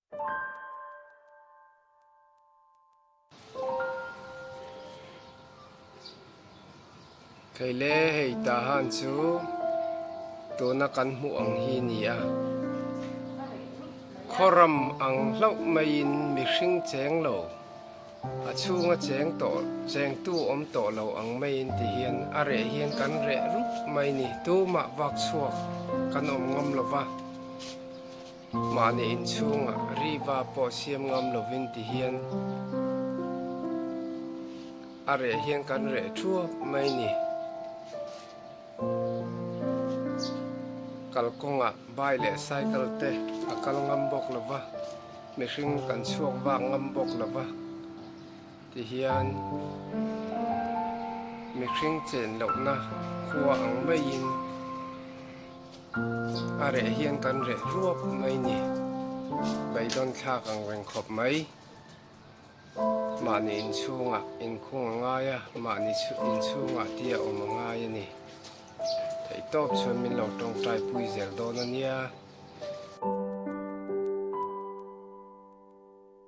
Kei le hei Tahan chu tuna kan hmuh ang hi ni a, khawram ang hlauh maiin mihring cheng lo, a chhunga cheng tawh chengtu awm tawh lo ang maiin ti hian a reh hian kan reh rup mai ni, tumah vak chhuak kan awm ngam lo va. Mahni inchhungah riva pawh siam ngam lovin ti hian a reh hian kan reh thuap mai ni. Kalkawngah bike leh cycle te a kal ngam bawk lova, mihring kan chhuak vak ngam bawk lova ti hian mihring chen lohna khua ang maiin A reh hian kan reh ruap mai ni. Beidawn thlak ang reng khawp mai. Mahni inchhungah inkhung a ngai a, mahni inchhungah tia awm a ngai a ni. Theihtawp chuan min lo tawngtai pui zel dawn a nia.